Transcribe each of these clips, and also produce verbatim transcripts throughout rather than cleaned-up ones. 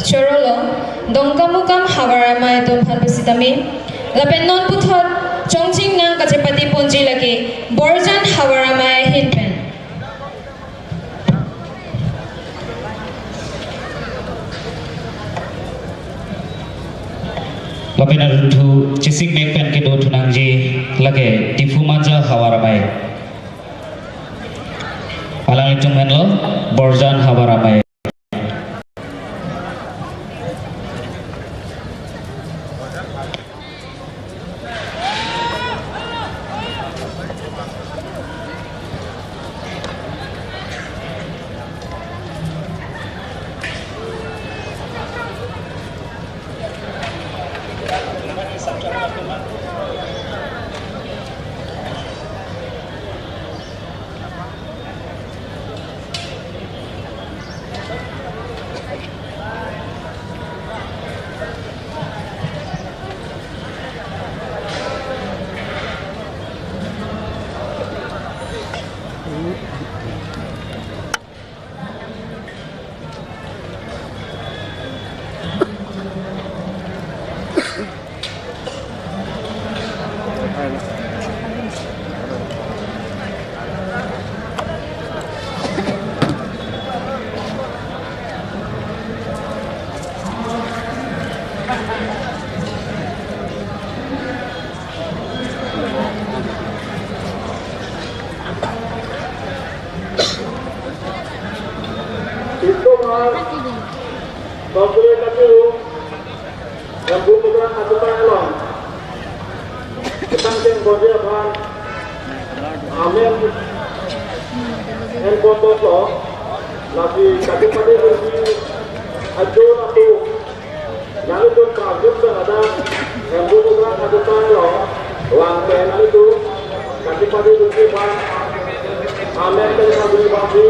Chorolo, Dongkamukam Havar Amei atum aphan pusitame, lapen non puthot chongcheng nang kachepate ponji lake Borjan Havar Amei ahin pen. Lapen arunthu chesik mek pen kedo thunangji lake Diphu Manja Havar Amei. Alanglitum henlo Borjan Havar Amei. Istomar, Kongkre Katu, Rambu Putra Katupa Elong, Ketang Teng Bodia Phan, Amen, En Bondo Lo, lagi Katu Pade Rugi, Ajo Ratu, Nangtum prajut pen ada, Rambu Putra Katupa Elong, Wang Pen Nangtum, Kati Padi Luki Pan, Amen Pen Sabri Bambi,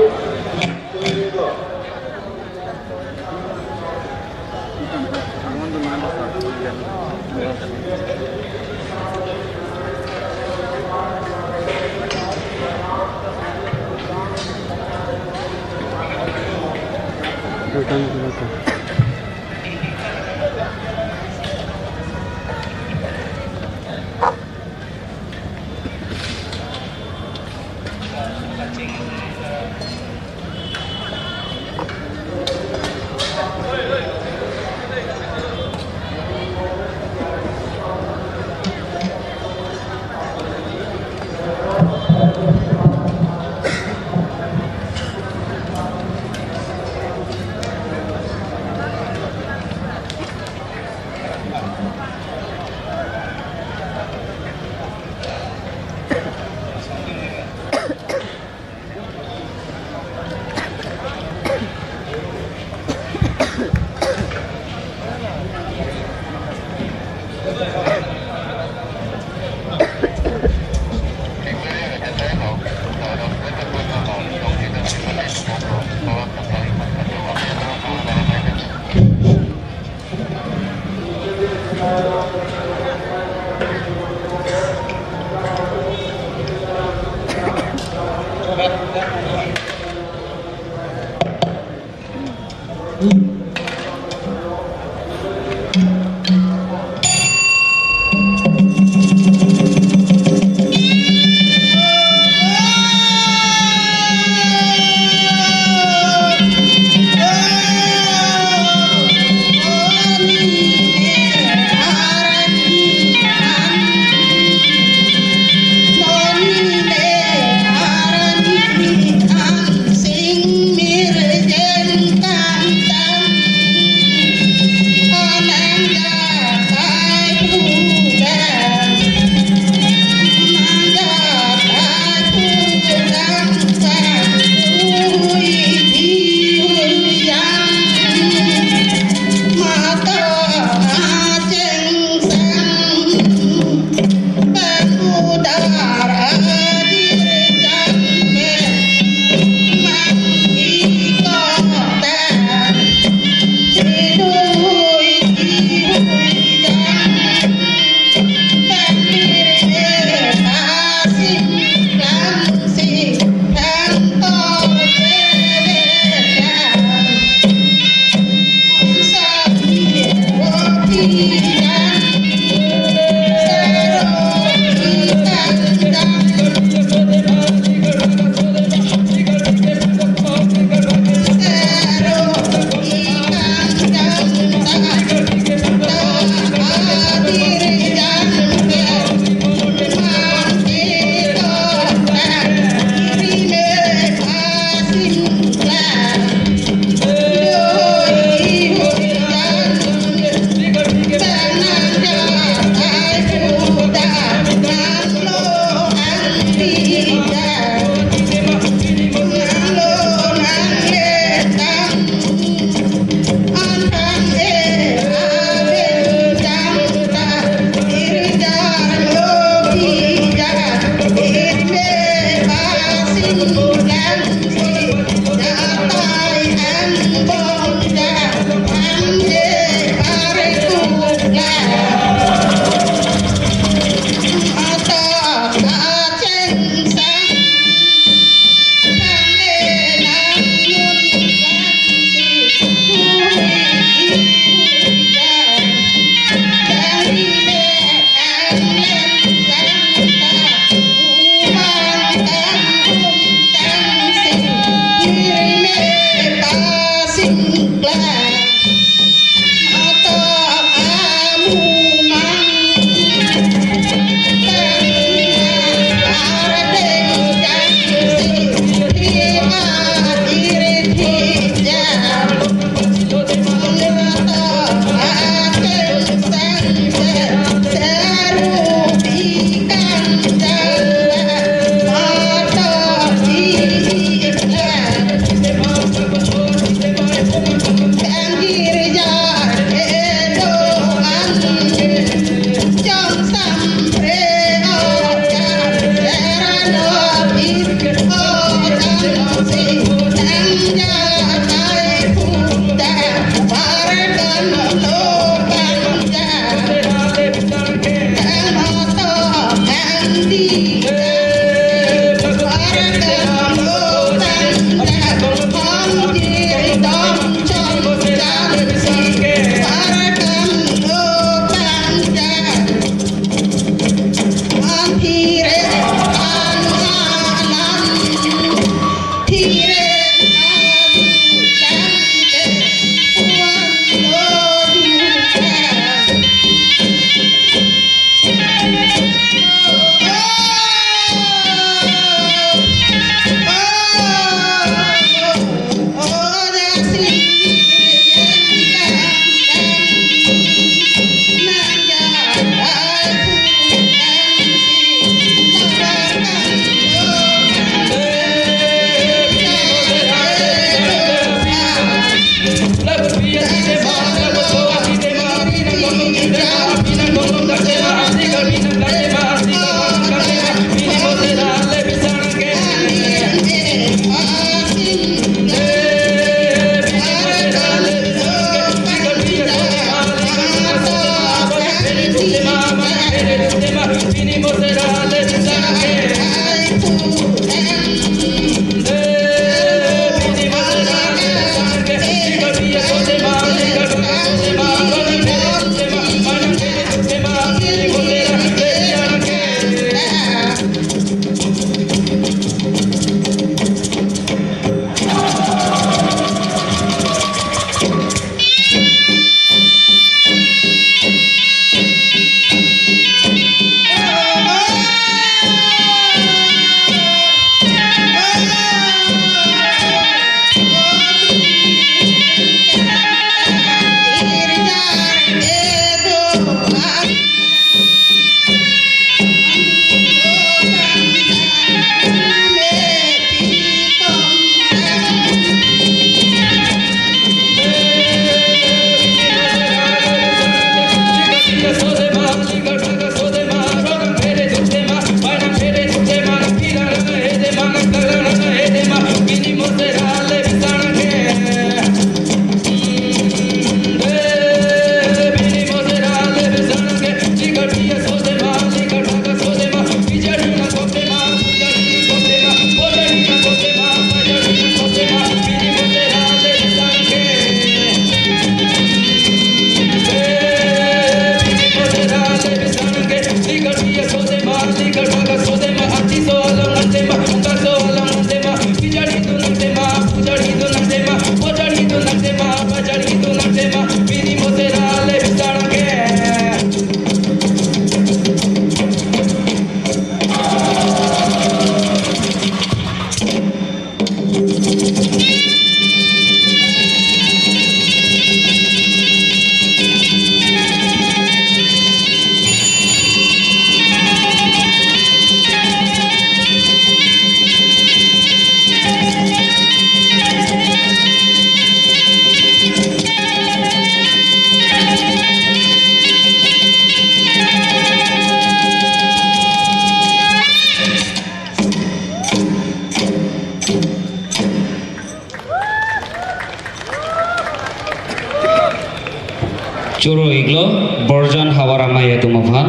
Choro-iklo Borjan Havar Amei atum aphan.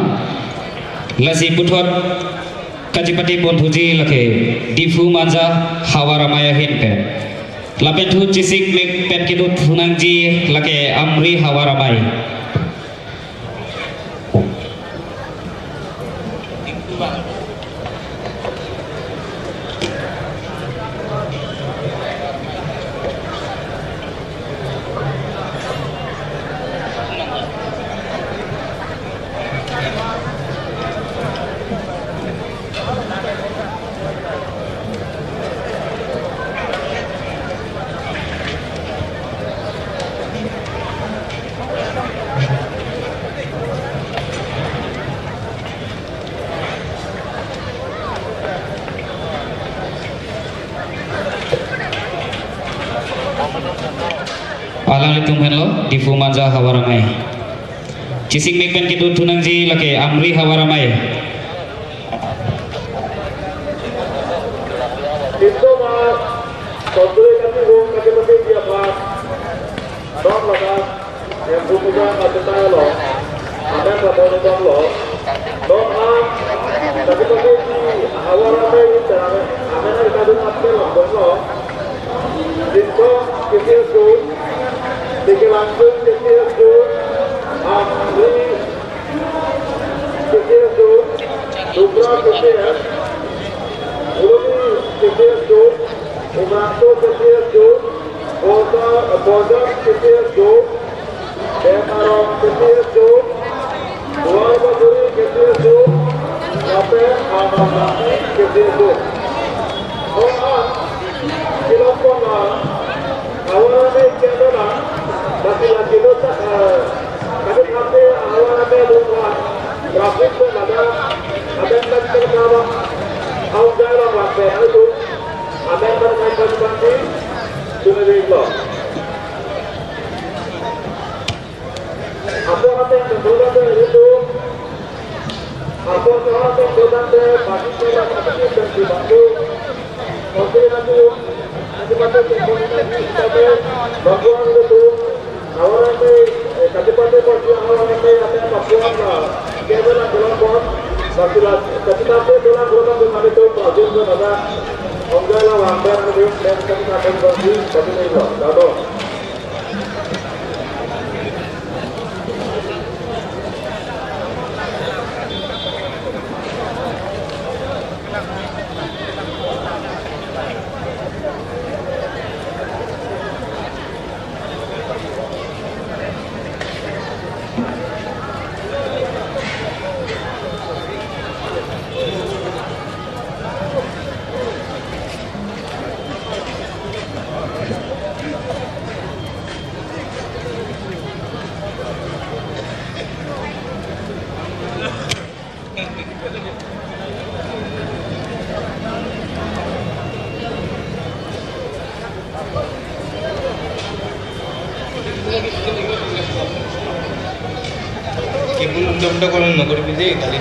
Lasi puthot kachepate ponthuji lake Diphu Manja Havar Amei ahin pen. Lapen thu chesik mek pen kedo thunangji lake Amri Havar Amei. Alanglitum henlo Diphu Manja Havar Amei. Chesik mek pen kedo thunangji lake Amri Havar Amei. Pintu mas, konduri kati bung kati mati dia mas. Dong laga, yang buku jan kati tayo lo. Amen kati bung dong lo. Dong a, kati mati di Havar Amei ini, amen kati mati lo, dong lo. Dintong K P S Zone, Dikelangjung K P S Zone, Amri K P S Zone, Dubra K P S, Uloni K P S Zone, Umrangso K P S Zone, Borja, Borjan K P S Zone, Beng Arong K P S Zone, Duarbagori K P S Zone, lapen Amravati K P S Zone. Ong an, kelang pon la, Havar Amei kena na, lasi lasi lo ta, eh, kami kami Havar Amei lo wa, traffic lo nada, aben kan kan kawa, au jai la wa pe, au tu, aben kan kan kan kan di, tu na di lo. Apo aten kemudian itu, apo aten kemudian bagi kita bagi dan dibantu. Oke, nanti, nanti pada kemudian kita bantuan itu. Havar Amei, eh, kati pati pati Havar Amei ada bantuan lah. Kita nak kelompok, tapi lah, tapi tapi dalam kelompok itu ada. Enggak lah, lambat nanti, dan kita akan bagi, bagi itu. Dadah. Kebun undang-undang kalau nagori biji kali.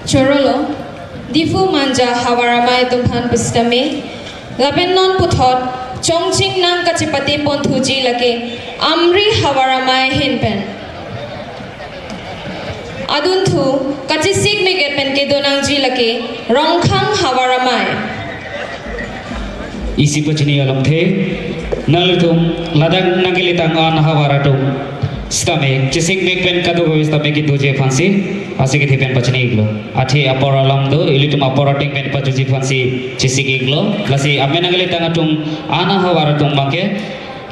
Chorolo, Diphu Manja havar amei atum aphan pusitame, lapen non puthot chongching nang kachepate ponthuji lake Amri havar amei ahin pen. Adunthu kachesik meket pen kedo nangji lake Rongkhang havar amei. Isi pachini alamthe, nanglitum ladak nangkelitang an havar atum sitame chesik mek pen kadokave sitame kedoji aphansi, isi kethe pen pachini iklo. Athe apor alam do, ilitum apor ateng pen pajuji aphansi chesik iklo. Lasi amen nangkelitang atum an havar atum abangke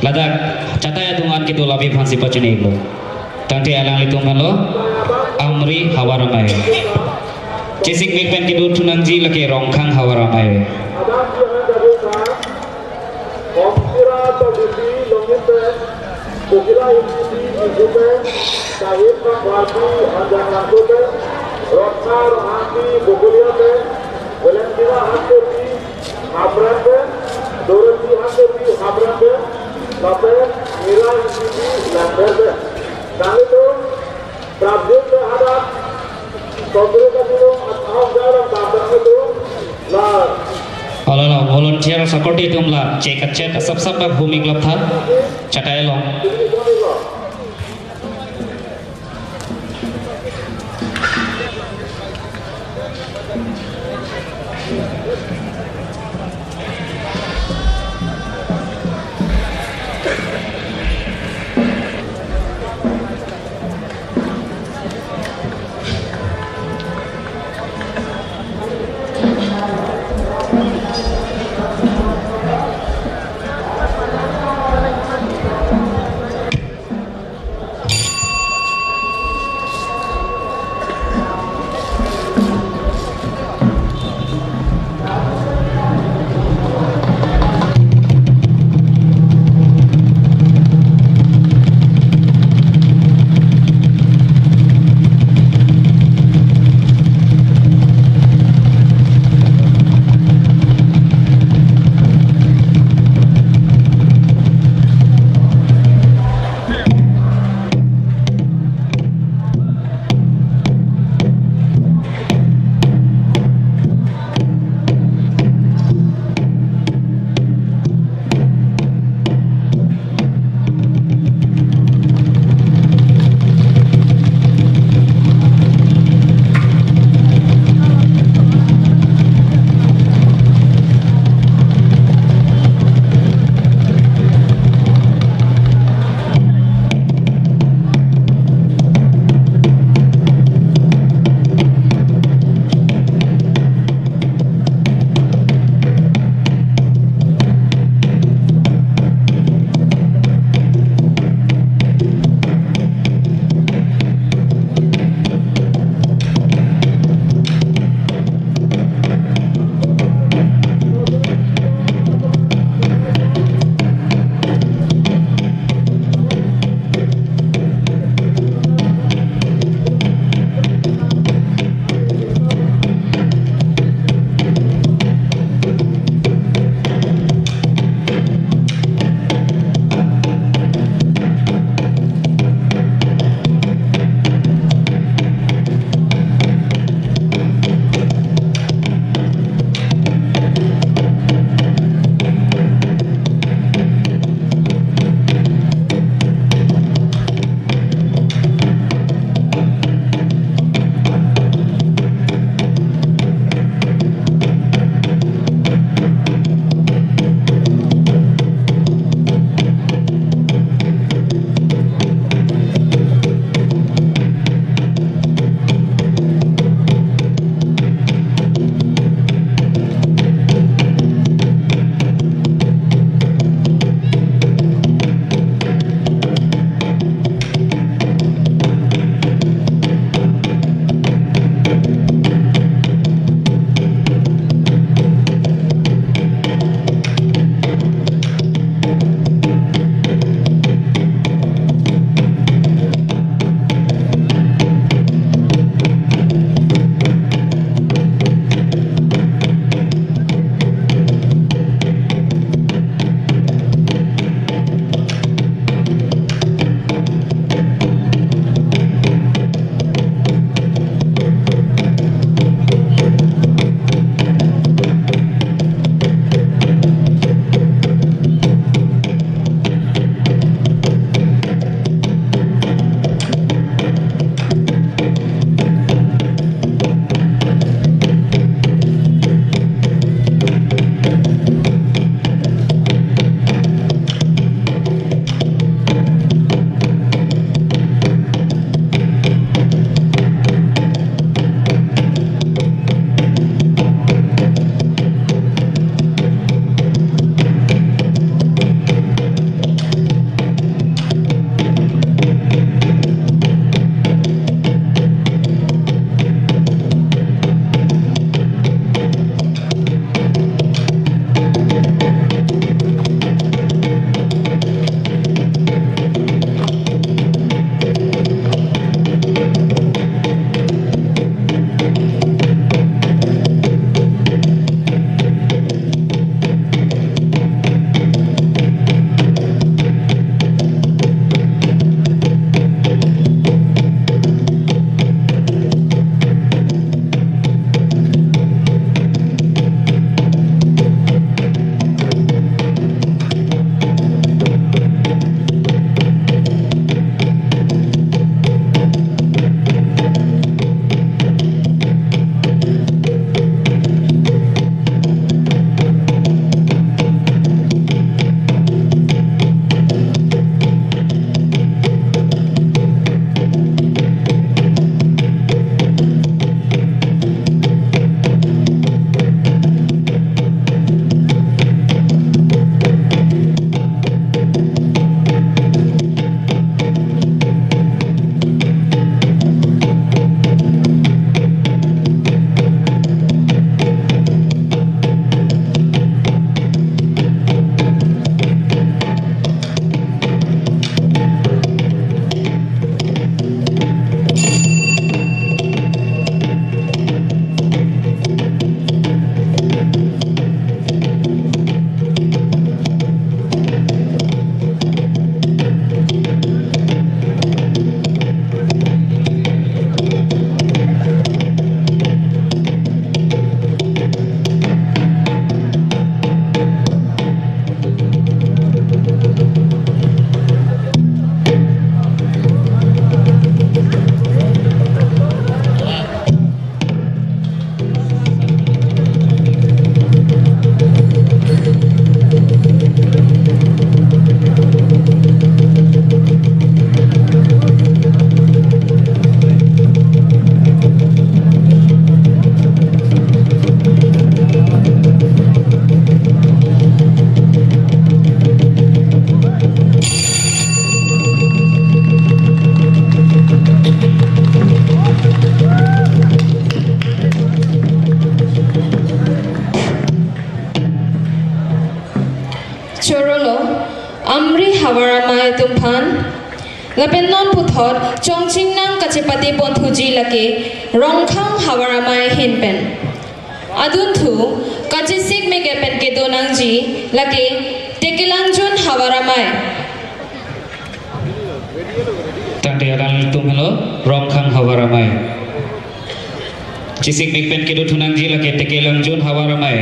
ladak chatai atum an kedo labi aphansi pachini iklo. Tangte alanglitum helo Amri havar amei. Chesik mek pen kedo thu nangji lake Rongkhang havar amei. Hamren pen, Dorothy Hansepi Hamren pen, lapen Mira Hansepi Langpher pen. Nanglitum prapjin le hadak, sotro kanilo, ahok jalan datang itu, la. Alala, volunteer sekuriti atum la, chek chek, sap sap bak bumi klap tha, chatai along. atum aphan. Lapen non puthot chongchingnang kachepate ponthuji lake Rongkhang Havar Amei ahin pen. Adunthu kachesik mege pen kedo nangji lake Tekelangjun Havar Amei. Tangte alanglitum henlo Rongkhang Havar Amei. Chesik mege pen kedo thu nangji lake Tekelangjun Havar Amei.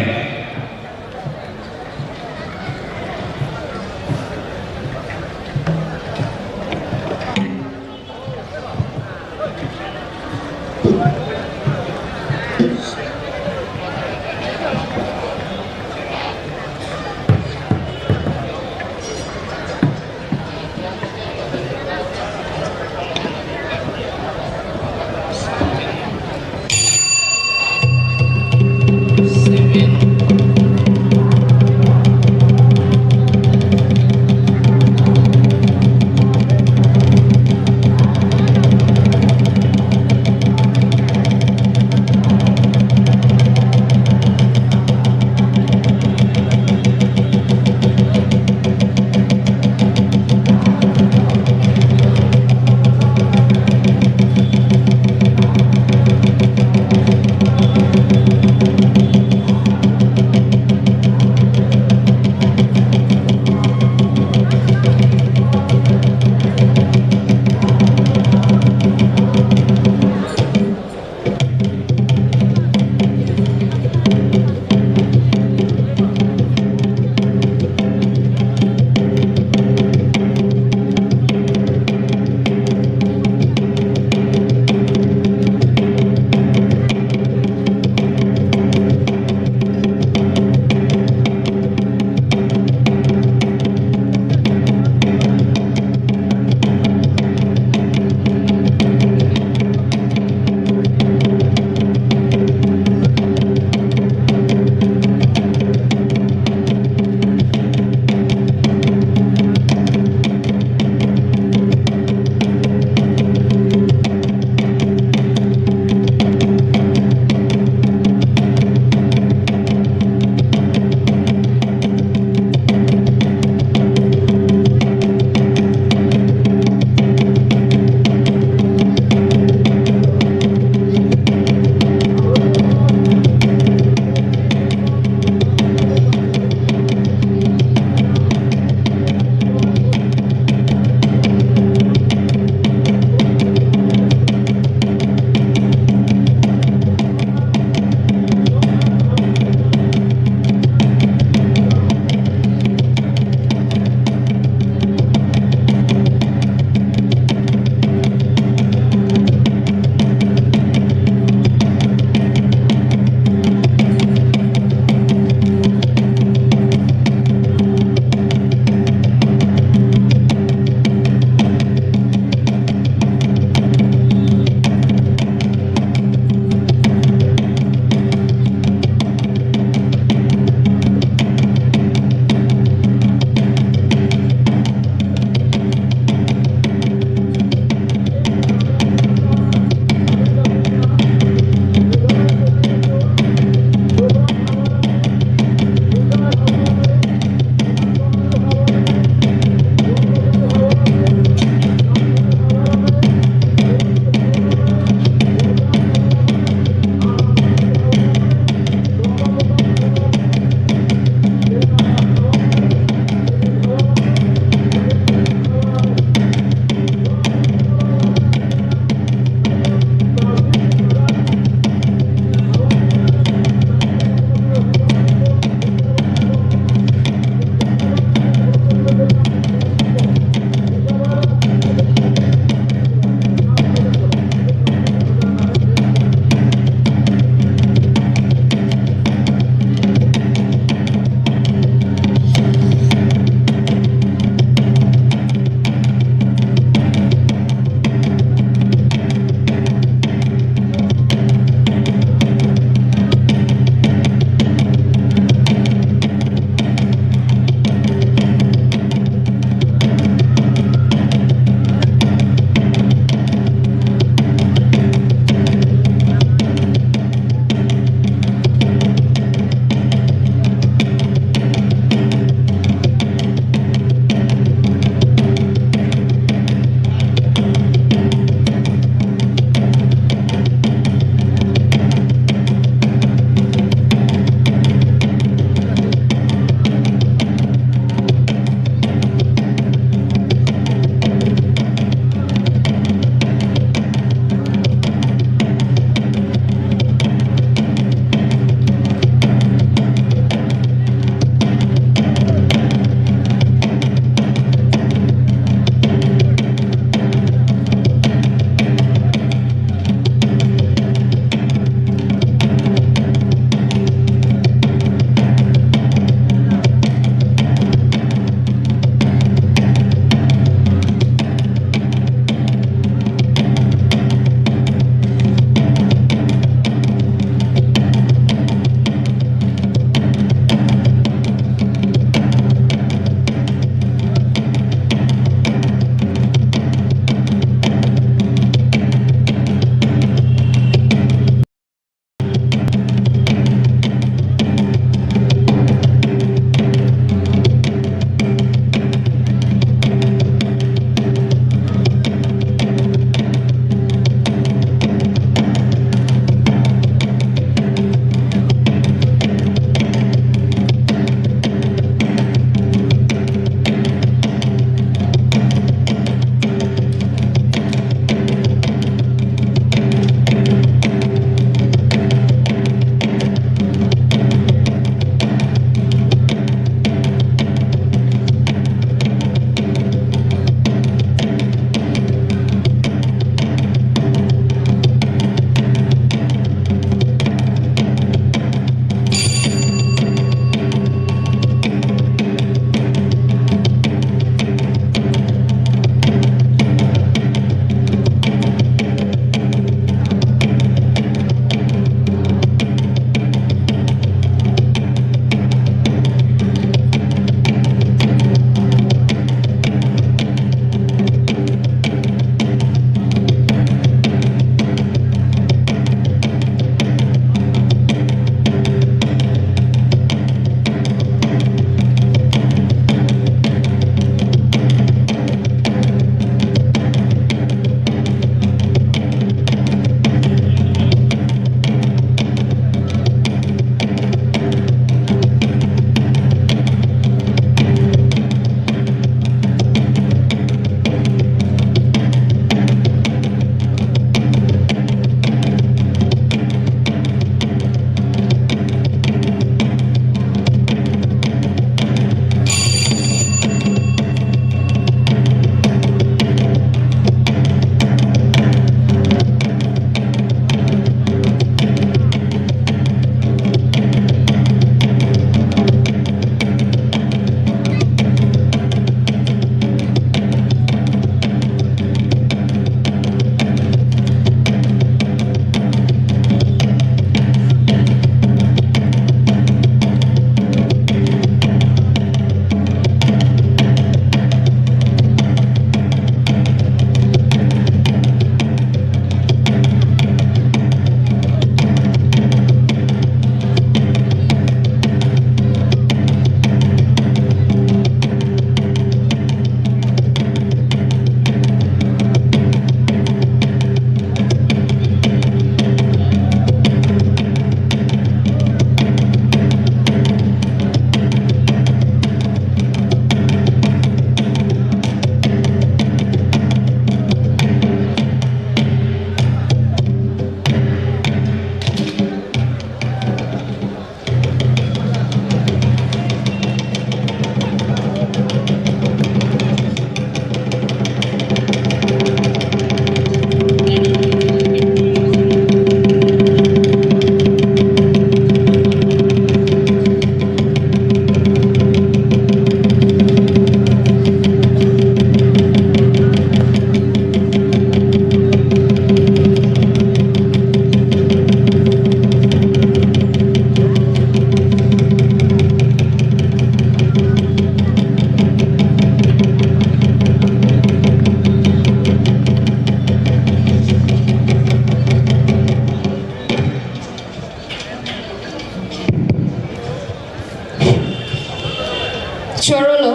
Chorolo,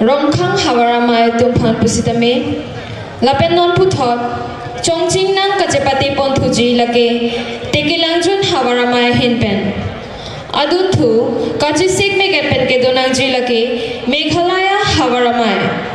Rongkhang havar amei atum aphan pusitame, lapen non puthot chongchingnang kachepate ponthuji lake Teke Langjun havar amei ahin pen. Adunthu kachesik mek pen kedonangji lake Meghalaya havar amei.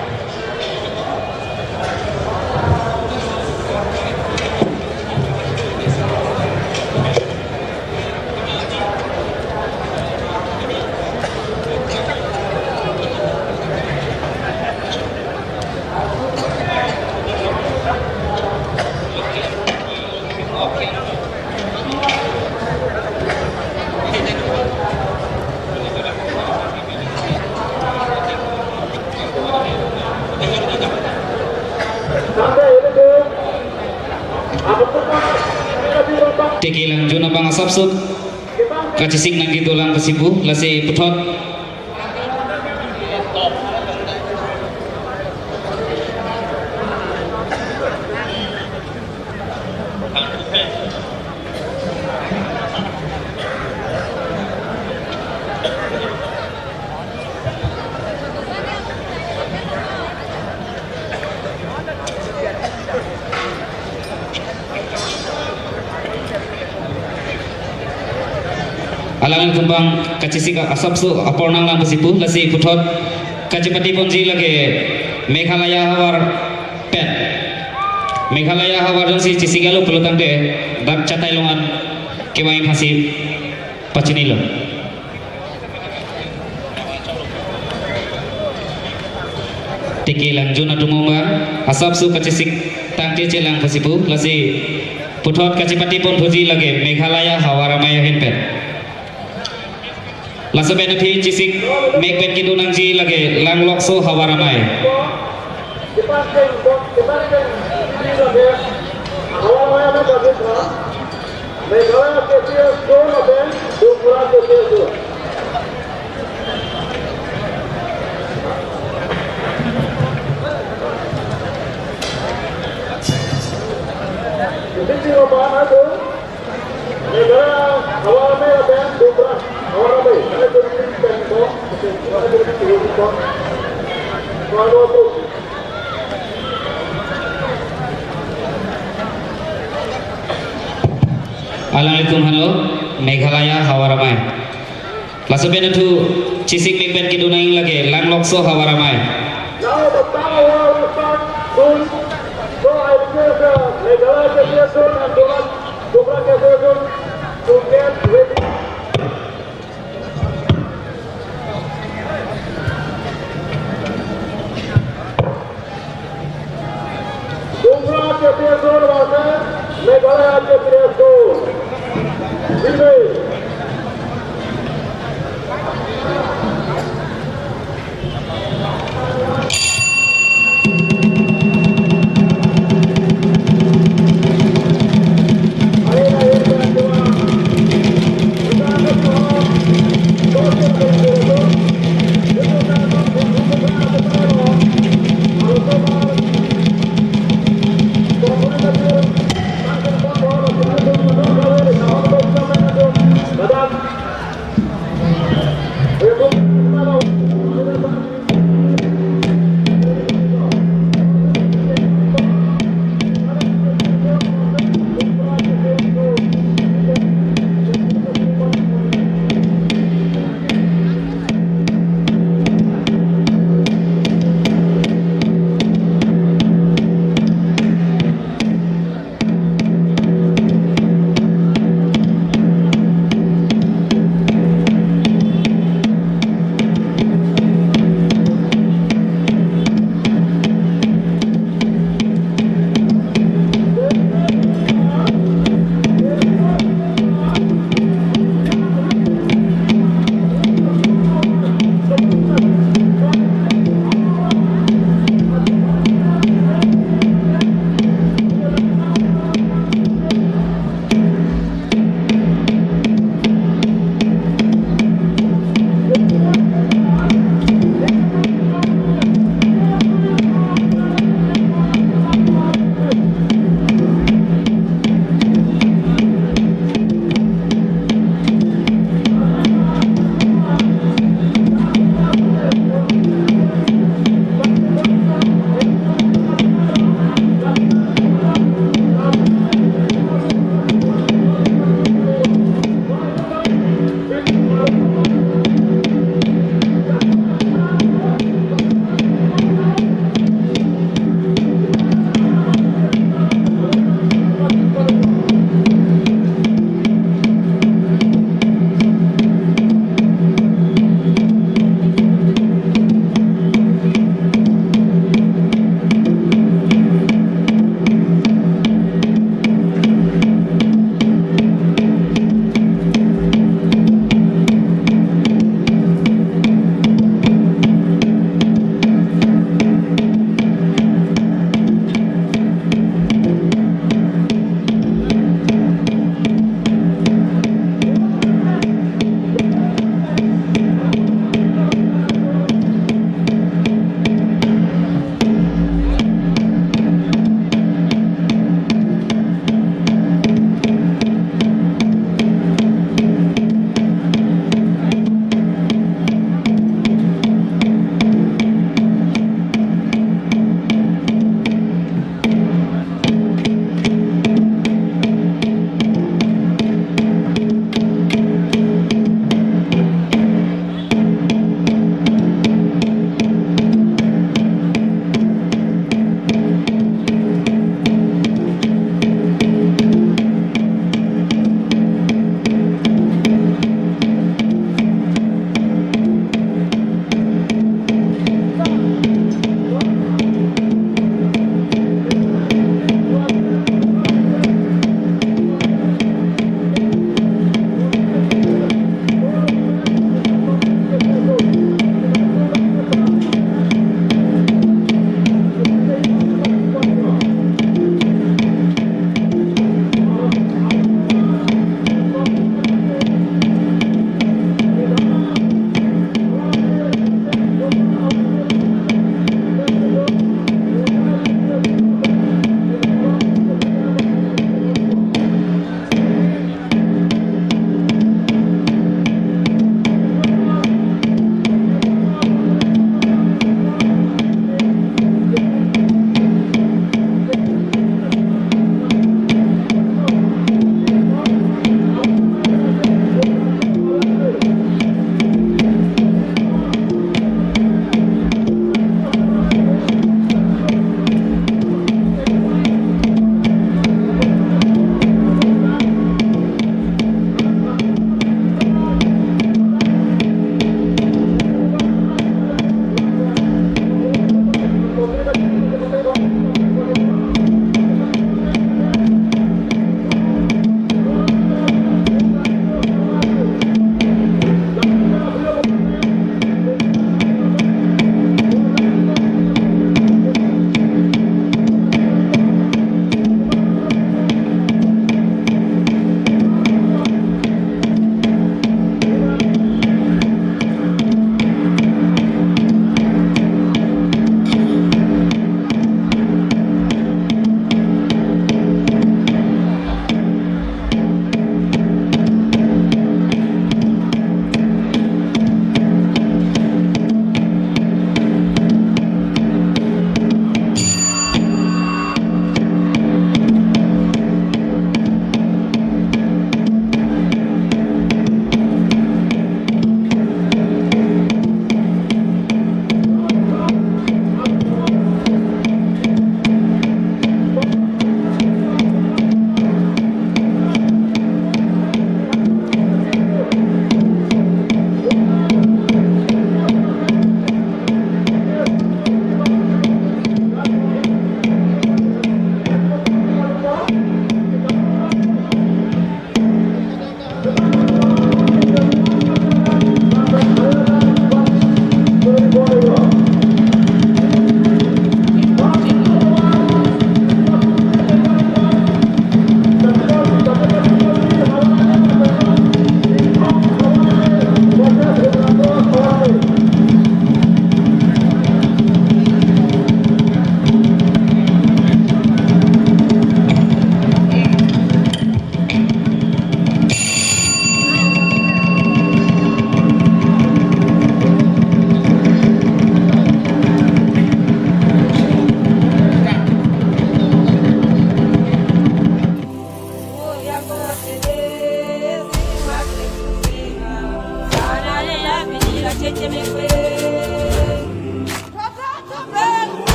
Teke Langjun abang asapso kachesik nangji dolang pusi pu, lasi puthot. Alanglitum abang kachesik asapso apor nanglang pusi pu, lasi puthot kachepate ponji lake Meghalaya havar pen. Meghalaya havar jongsi chesik alo pulotangte dak chatai longan kevang aphansi pachinilo. Teke Langjun atum abang asapso kachesik tangte chelang pusi pu, lasi puthot kachepate ponthuji lake Meghalaya havar amei ahin pen. Laso pen aphi chesik mek pen kedonangji lake Langlokso havar amei. Meghalaya K P S zone lapen Dumbura K P S zone. Isi si roba na tu. Meghalaya havar amei lapen Dumbura havar amei. Ada tu pen ko. Kalau tu. Alanglitum halo Meghalaya havar amei. Laso pen athu chesik mek pen kedonang lake Langlokso havar amei. Now the power of the sun, so I request, uh, Meghalaya K P S zone and Dumbura, Dumbura K P S zone to get ready. Dumbura K P S zone versus Meghalaya K P S zone. Replay.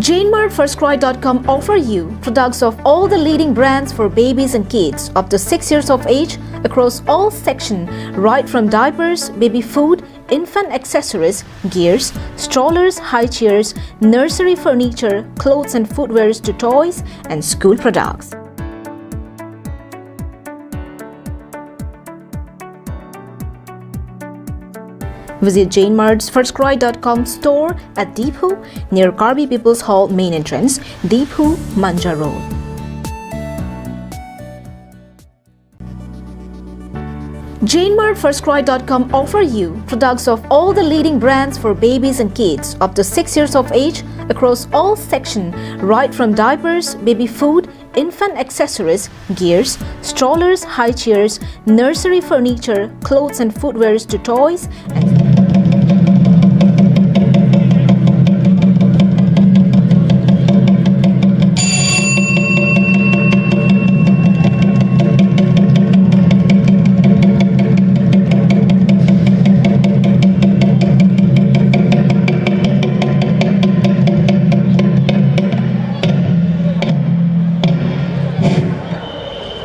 Jainmart First Cry dot com offer you products of all the leading brands for babies and kids up to six years of age across all section, right from diapers, baby food, infant accessories, gears, strollers, high chairs, nursery furniture, clothes and footwears to toys and school products. Visit Jainmart's First Cry dot com store at Diphu near Karbi People's Hall main entrance, Diphu, Manja Road. Jainmart First Cry dot com offer you products of all the leading brands for babies and kids up to six years of age across all section, right from diapers, baby food, infant accessories, gears, strollers, high chairs, nursery furniture, clothes and footwears to toys and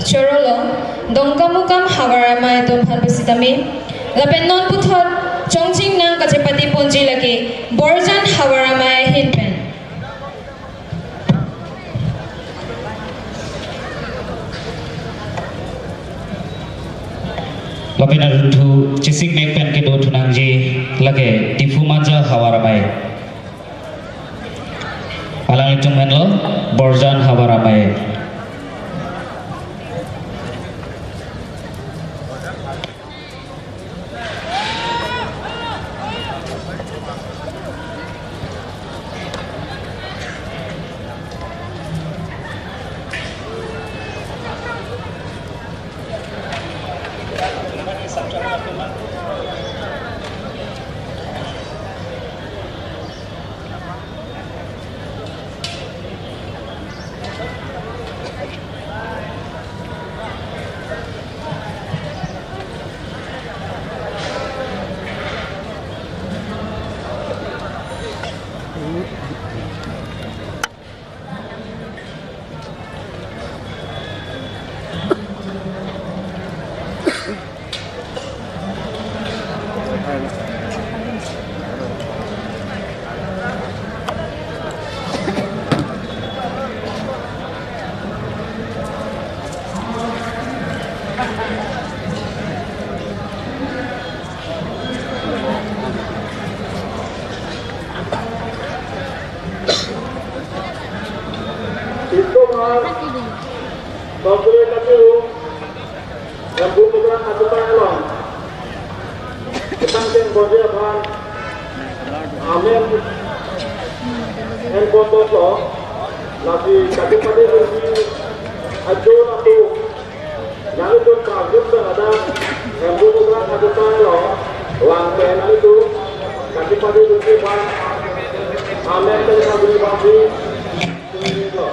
Chorolo, Dongkamukam Havar Amei atum aphan pusitame, lapen non puthot chongcheng nang kachepate ponji lake Borjan Havar Amei ahin pen. Lapen arunthu chesikmek pen kedo thunangji lake Diphu Manja Havar Amei. Alanglitum henlo Borjan Havar Amei. Istomar, Kongkre Katu, Hemphu Program Atutan along, Ketang Seng Bonje aphan amen enpon bom lo, lasi kachepate ponji ajo atum, nanglitum prajut pen ladak Hemphu Program Atutan along vang pen nanglitum kachepate ponji aphan amen pen kachepate ponji lo.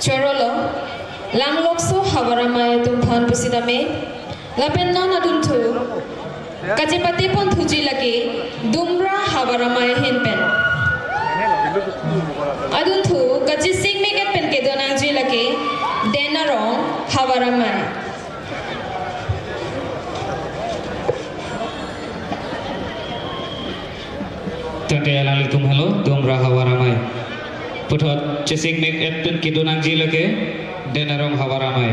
Chorolo, Langlokso Havar Amei atum aphan pusitame, lapen non adunthu kachepate pon thuji lake Dumra Havar Amei ahin pen. Adunthu kachesik mek et pen kedo nangji lake Den Arong Havar Amei. Tangte alanglitum helo, Dumra Havar Amei. Puthot chesik mek et pen kedo nangji lake Den Arong Havar Amei.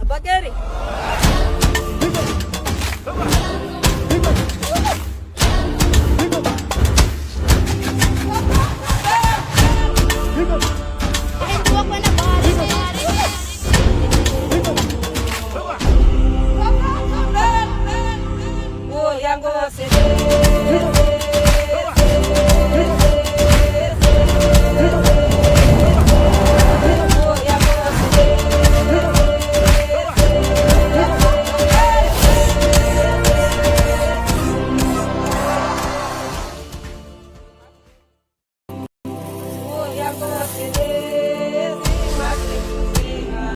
Bagari.